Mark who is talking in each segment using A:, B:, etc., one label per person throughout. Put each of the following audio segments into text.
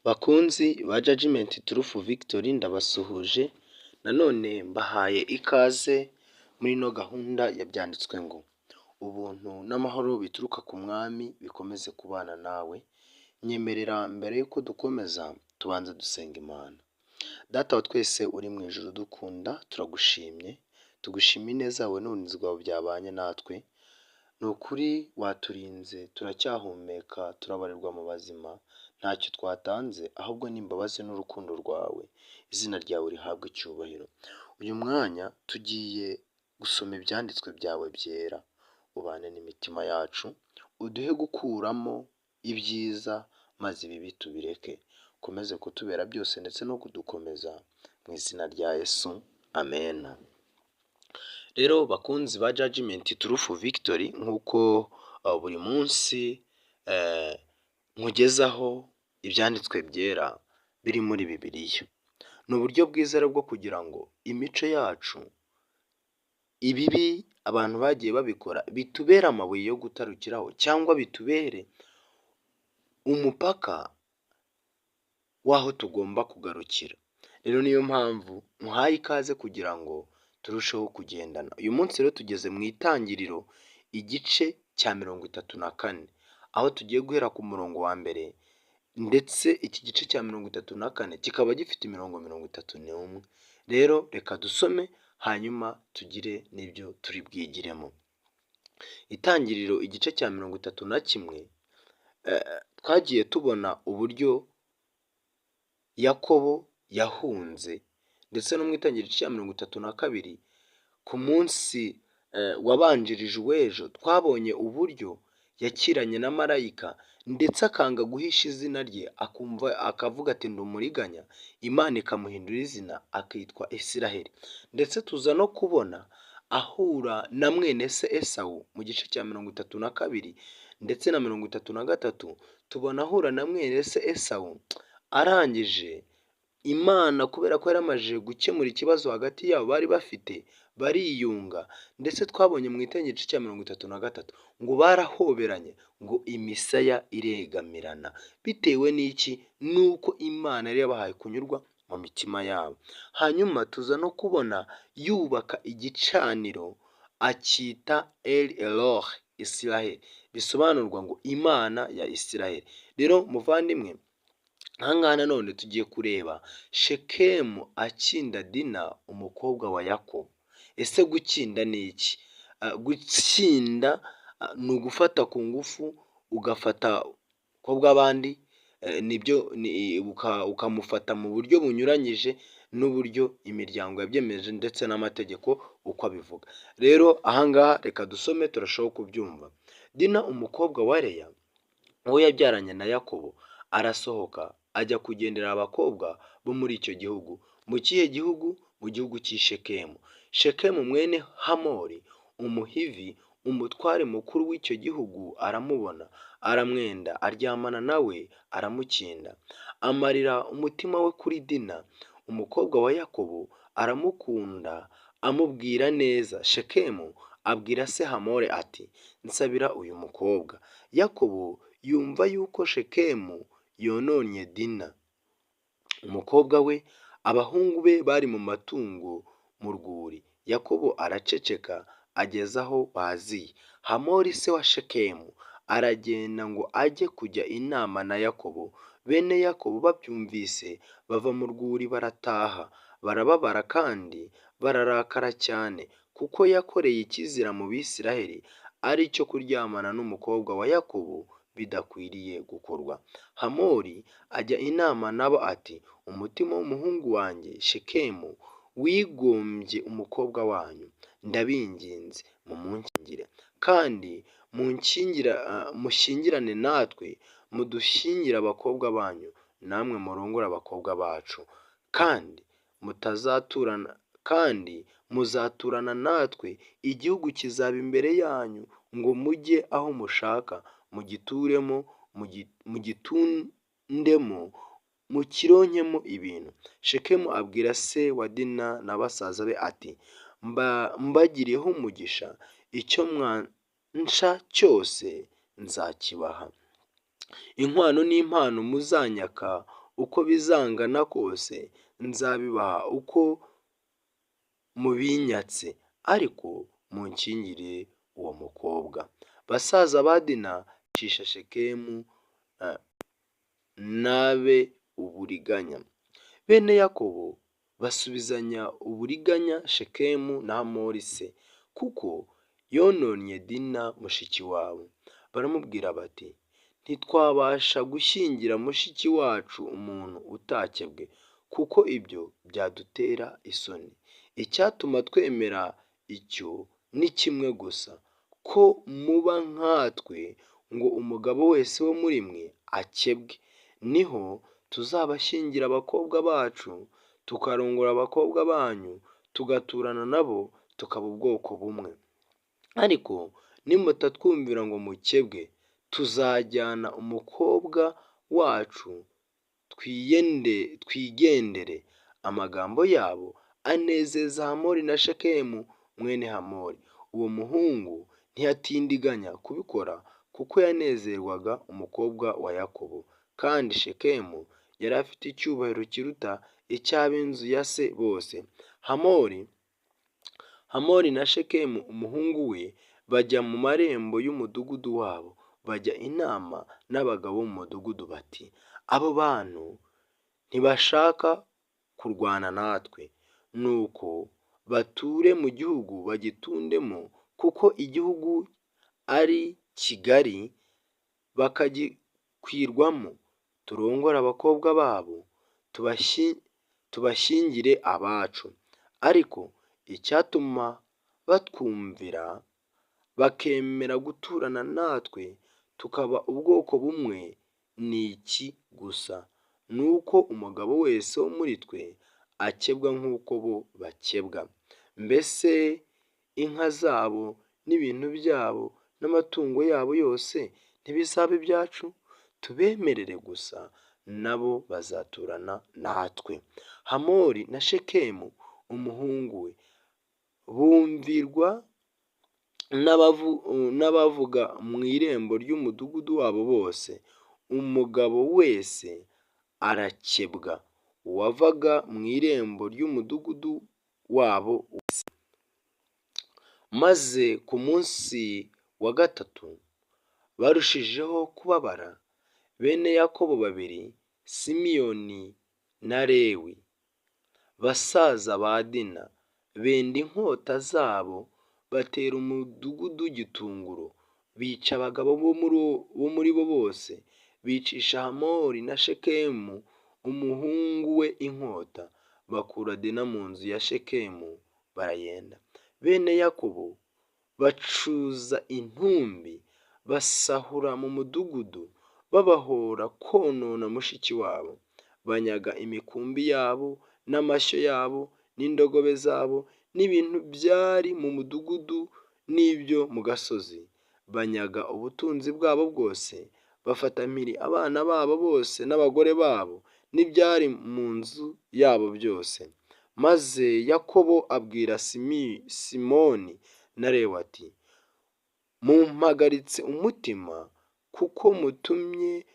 A: Bakunzi ba Judgment Truth Victory, ndabasuhuje nanone, mbahaye ikaze muri ino gahunda ya Byanditswe ngo. Ubuntu n'amahoro bituruka ku Mwami bikomeze kubana nawe. Nyemerera mbere y'uko dukomeza tubanza dusenga Imana. Data wa twese uri mu ijuru dukunda, turagushimye, tugushimiye ineza yawe n'uburinzi bwawe byabanye natwe. Ni ukuri waturinze, turacyahumeka, turabarirwa mu bazima, ntacyo twatanze ahubwo ni imbabazi n'urukundo rwawe. Izina ryawe rihabwe icyubahiro. Uyu mwanya tugiye gusoma ibyanditswe byawe byera, ubane n'imitima yacu, uduhe gukuramo ibyiza maze ibibi tubireke. Ukomeze kutubera byose ndetse no kudukomeza, mu izina rya Yesu, amena. Rero bakunzi ba Judgment Truth Victory, nk'uko buri munsi nkugezaho ibyanditswe byera biri muri Bibiliya, ni uburyo bwiza rero bwo kugira ngo imico yacu, ibibi abantu bagiye babikora bitubere amabuye yo gutarukiraho cyangwa bitubere umupaka w'aho tugomba kugarukira. Rero niyo mpamvu muhaye ikaze kugira ngo turusheho kugendana. Uyu munsi rero tugeze mu Itangiriro igice cya 34, aho tugiye guhera ku murongo wa mbere, ndetse iki gice cya 34 kikaba gifite imirongo 31. Rero reka dusome, hanyuma tugire n'ibyo turi bwigiremo. Itangiriro igice cya 31, twagiye tubona uburyo Yakobo yahunze, ndetse no mu Itangiriro igice cya 32, ku munsi wabanjirije uw'ejo, twabonye uburyo yakiranye na marayika, ndetse akanga guhisha izina rye, akumva akavuga ati: "Ndi umuriganya", Imana ikamuhindura izina akitwa Isiraheli. Ndetse tuza no kubona ahura na mwene se Esawu mu gice cya 32 ndetse na 33, tubona ahura na mwene se Esawu. Arangije, Imana kubera ko yari amajije gukemura ikibazo hagati yabo bari bafite, bariyunga. Ndetse twabonye mu Itangiriro igice cya 33 ngo barahoberanye, ngo imisaya iregamirana. Bitewe n'iki? Nuko Imana yari yabahaye kunyurwa mu mitima yabo. Hanyuma tuza no kubona yubaka igicaniro, acyita El Elohe Israel, bisobanurwa ngo Imana ya Israel. Rero muvandimwe, ahangaha nanone tugiye kureba Shekemu akinda Dina umukobwa wa Yakobo. Ese gukinda ni iki? Gukinda ni ugufata ku ngufu, ugafata umukobwa w'abandi, nibyo, ukamufata mu buryo bunyuranyije n'uburyo imiryango yabyemeje ndetse n'amategeko uko abivuga. Rero ahangaha reka dusome, turushaho kubyumva. Dina umukobwa wa Leya, uwo yabyaranye na Yakobo, arasohoka ajya kugendera abakobwa bo muri icyo gihugu. Mu kihe gihugu? Mu gihugu cy'i Shekemu. Shekemu mwene Hamori Umuhivi, umutware mukuru w'icyo gihugu, aramubona, aramwenda, aryamana nawe, aramukinda. Amarira umutima we kuri Dina umukobwa wa Yakobo, aramukunda, amubwira neza. Shekemu abwira se Hamori ati: "Nsabira uyu mukobwa." Yakobo yumva yuko Shekemu yononnye Dina umukobwa we, abahungu be bari mu matungo mu rwuri. Yakobo araceceka ageza aho baziye. Hamori se wa Shekemu aragenda ngo ajye kujya inama na Yakobo. Bene Yakobo babyumvise bava mu rwuri barataha, barababara kandi bararakara cyane, kuko yakoreye ikizira mu Bisiraheli, ari cyo kuryamana n'umukobwa wa Yakobo bidakwiriye gukorwa. Hamori ajya inama nabo ati: "Umutima w'umuhungu wanjye Shekemu wigombye umukobwa wanyu, ndabinginze mumunkingire, kandi mushyingirane natwe, mudushyingire abakobwa banyu, namwe murongore abakobwa bacu, kandi mutazaturana, kandi muzaturana natwe, igihugu kizaba imbere yanyu ngo mujye aho mushaka, mugituremo, mugitundemo, mukironkemo ibintu." Shekemu abwira se wa Dina na basaza be ati: "Mbagiriyeho umugisha, icyo mwanca cyose nzakibaha. Inkwano n'impano muzanyaka Uko bizangana kose nzabibaha uko mubinyatse, ariko munshyingire uwo mukobwa. Basaza ba Dina bicisha Shekemu n'abe uburiganya. Bene Yakobo basubizanya uburiganya Shekemu na Hamori se, kuko yononnye Dina mushiki wabo. Baramubwira bati: "Ntitwabasha gushyingira mushiki wacu umuntu utakebwe, kuko ibyo byadutera isoni. Icyatuma twemera icyo ni kimwe gusa, ko muba nkatwe ngo umugabo wese wo muri mwe akebwe. Niho tuzabashyingira abakobwa bacu, tukarongora abakobwa banyu, tugaturana nabo, tukaba ubwoko bumwe. Ariko nimutatwumvira ngo mukebwe, tuzajyana umukobwa wacu twigendere." Amagambo yabo anezeza Hamori na Shekemu mwene Hamori. Uwo muhungu ntiyatindiganya kubikora, kuko yanezerwaga umukobwa wa Yakobo. Kandi Shekemu yari afite icyubahiro kiruta icy'ab'inzu ya se bose. Hamori na Shekemu umuhungu we bajya mu marembo y'umudugudu wabo, bajya inama n'abagabo bo mu mudugudu bati: "Abo bantu ntibashaka kurwana natwe, nuko bature mu gihugu bagitundemo, kuko igihugu ari kigari bakagikwirwamo. Turongore abakobwa babo tubashyingire abacu. Ariko icyatuma batwumvira bakemera guturana natwe tukaba ubwoko bumwe ni iki gusa: ni uko umugabo wese wo muri twe akebwa nk'uko bo bakebwa. Mbese inka zabo n'ibintu byabo n'amatungo yabo yose ntibizaba ibyacu? Tubemerere gusa, nabo bazaturana natwe." Hamori na Shekemu umuhungu we bumvirwa n'abavuga mu irembo ry'umudugudu wabo bose. Umugabo wese arakebwa, uwavaga mu irembo ry'umudugudu wabo wese. Maze ku munsi wa gatatu barushijeho kubabara, bene Yakobo babiri, Simiyoni na Lewi, basaza ba Dina, benda inkota zabo batera umudugudu gitunguro, bica abagabo bo muri bo bose, bicisha Hamori na Shekemu umuhungu we inkota, bakura Dina mu nzu ya Shekemu barayenda. Bene Yakobo bacuza intumbi, basahura mu mudugudu, babahora konona mushiki wabo. Banyaga imikumbi yabo n'amashyo yabo n'indogobe zabo n'ibintu byari mu mudugudu n'ibyo mu gasozi. Banyaga ubutunzi bwabo bwose, bafata mpiri abana babo bose n'abagore babo n'ibyari mu nzu yabo byose. Maze Yakobo abwira Simoni na Lewi ati: "Mumpagaritse umutima, kuko mutumye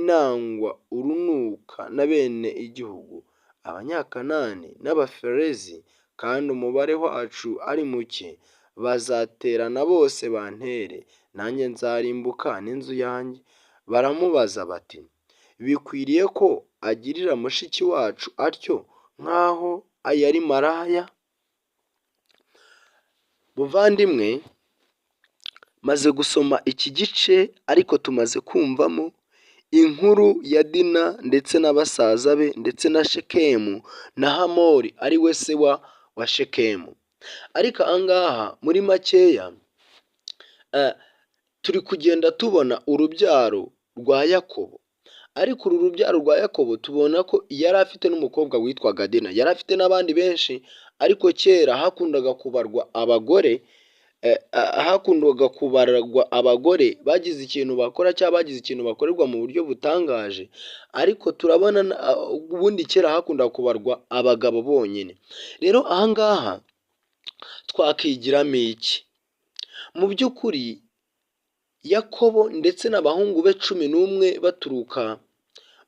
A: nangwa urunuka na bene igihugu, Abanyakanani n'Abaferezi, kandi umubare wacu ari muke. Bazaterana bose bantere, nanjye nzarimbuka n'inzu yanjye." Baramubaza bati: "Bikwiriye ko agirira mushiki wacu atyo nk'aho yari maraya?" Muvandimwe, maze gusoma iki gice, ariko tumaze kumvamo inkuru ya Dina ndetse na basaza be ndetse na Shekemu na Hamori ari we se wa Shekemu. Ariko ahangaha muri makeya turi kugenda tubona urubyaro rwa Yakobo. Ariko uru rubyaro rwa Yakobo tubona ko yari afite n'umukobwa witwaga Dina, yari afite n'abandi benshi, ariko kera hakundaga kubarwa abagore, hakundaga kubarwa abagore bagize ikintu bakora cyangwa bagize ikintu bakorerwa mu buryo butangaje, ariko turabona ubundi kera hakundaga kubarwa abagabo bonyine. Rero ahangaha twakigiramo iki? Mu by'ukuri Yakobo ndetse n'abahungu be 11 baturuka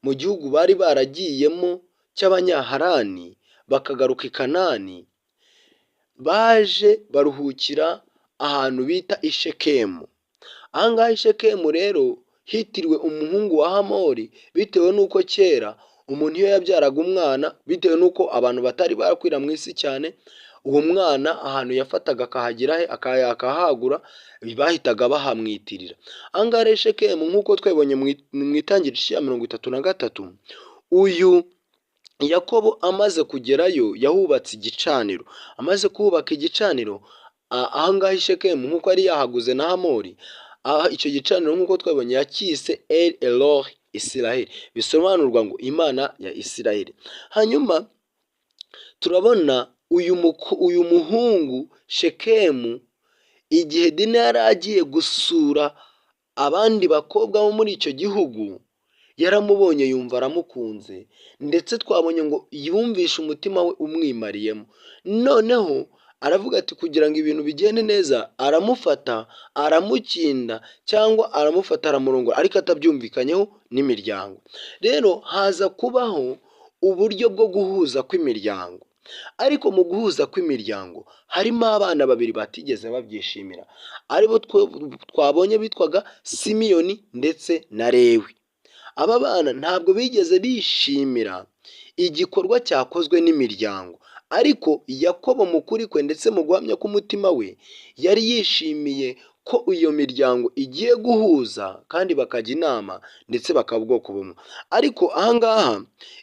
A: mu gihugu bari baragiyemo cy'Abanyaharani bakagaruka i Kanani, baje baruhukira ahantu bita i Shekemu. Aha ngaha i Shekemu rero hitiriwe umuhungu wa Hamori, bitewe n'uko kera umuntu iyo yabyaraga umwana, bitewe n'uko abantu batari barakwira mu isi cyane, uwo mwana ahantu yafataga akahagira he akahagura, bahitaga bahamwitirira. Aha ngaha rero i Shekemu nk'uko twabibonye mu itangiriro rya 33, uyu Yakobo amaze kugerayo yahubatse igicaniro. Amaze kuhubaka igicaniro, aha ngaha i Shekemu nk'uko yari yahaguze na Hamori, icyo gicaniro nk'uko twabibonye yakise El Elohe Isiraheli, bisobanurwa ngo Imana ya Isiraheli. Hanyuma turabona uyu muhungu Shekemu, igihe Dina yari agiye gusura abandi bakobwa bo muri icyo gihugu, yaramubonye yumva aramukunze, ndetse twabonye ngo yumvishe umutima we umwimariyemo. Noneho aravuga ati kugira ngo ibintu bigende neza, aramufata aramukinda cyangwa aramufata aramurongora, ariko atabyumvikanyeho n'imiryango. Rero haza kubaho uburyo bwo guhuza kw'imiryango, ariko mu guhuza kw'imiryango harimo abana babiri batigeze babyishimira, aribo twabonye bitwaga Simiyoni ndetse na Lewi. Aba bana ntabwo bigeze bishimira igikorwa cyakozwe n'imiryango, ariko Yakobo mu kuri kwe ndetse mu guhamya k'umutima we yari yishimiye ko iyo miryango igiye guhuza kandi bakajya inama ndetse bakaba ubwoko bumwe. Ariko aha ngaha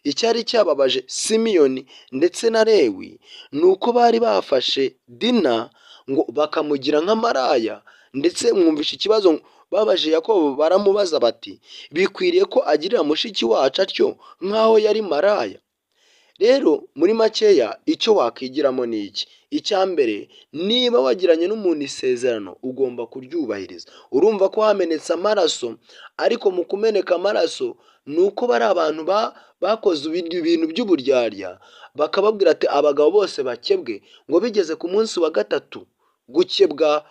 A: icyari cyababaje Simiyoni ndetse na Lewi ni uko bari bafashe Dina ngo bakamugira nk'amaraya, ndetse mwumvishe ikibazo babaje Yakobo, baramubaza bati bikwiriye ko agirira mushiki wacu atyo nk'aho yari maraya? Rero muri makeya icyo wakwigiramo ni iki? Icya mbere, niba wagiranye n'umuntu isezerano ugomba kuryubahiriza. Urumva ko hamenetse amaraso, ariko mu kumeneka amaraso ni uko bari abantu bakoze ibintu by'uburyarya, bakababwira ati abagabo bose bakebwe, ngo bigeze ku munsi wa gatatu gukebwa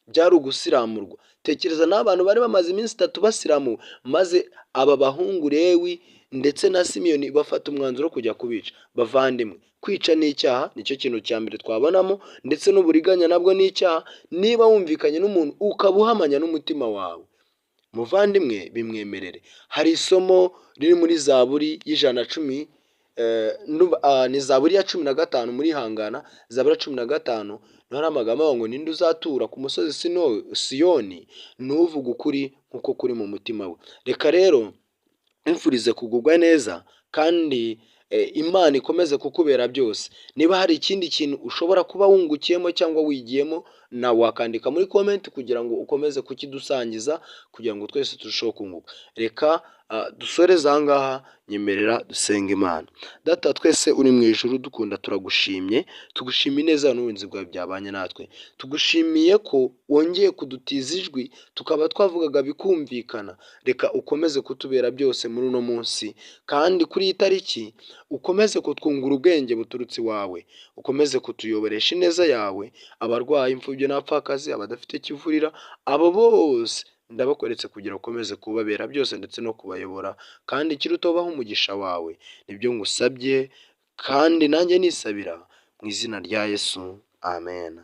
A: byari ugusiramurwa. Tekereza n'abantu bari bamaze iminsi 3 basiramuwe, maze aba bahungu Lewi ndetse na Simiyoni bafata umwanzuro wo kujya kubica. Bavandimwe, kwica ni icyaha, nicyo kintu cya mbere twabonamo, ndetse n'uburiganya nabwo ni icyaha. Niba wumvikanye n'umuntu ukaba uhamanya n'umutima wawe, muvandimwe, bimwemerere. Hari isomo riri muri Zaburi y'110, ni Zaburi ya 15 muri hangana, Zaburi ya 15, niho hari amagambo avuga ngo ninde uzatura ku musozi Siyoni, n'uvuga ukuri nk'uko kuri mu mutima we. Reka rero nkwifurize kugubwa neza kandi Imana ikomeze kukubera byose. Niba hari ikindi kintu ushobora kuba wungukiyemo cyangwa wigiyemo, nawe wakandika muri comment kugira ngo ukomeze kukidusangiza, kugira ngo twese turusheho kunguka. Reka dusoreze aha ngaha, nyemerera dusenga Imana. Data twese uri mu ijuru dukunda, turagushimye, tugushimiye ineza n'uburinzi bwawe byabanye natwe. Tugushimiye ko wongeye kudutiza ijwi tukaba twavugaga bikumvikana. Reka ukomeze kutubera byose muri uno munsi, kandi kuri iyi tariki ukomeze kutwungura ubwenge buturutse iwawe, ukomeze kutuyoboresha ineza yawe. Abarwayi, imfubyi n'abapfakazi, abadafite kivurira, abo bose ndabakoretse kugira ukomeze kubabera byose ndetse no kubayobora, kandi ikiruta ubahe umugisha wawe. Nibyo ngusabye kandi nanjye nisabira mu izina rya Yesu, amen.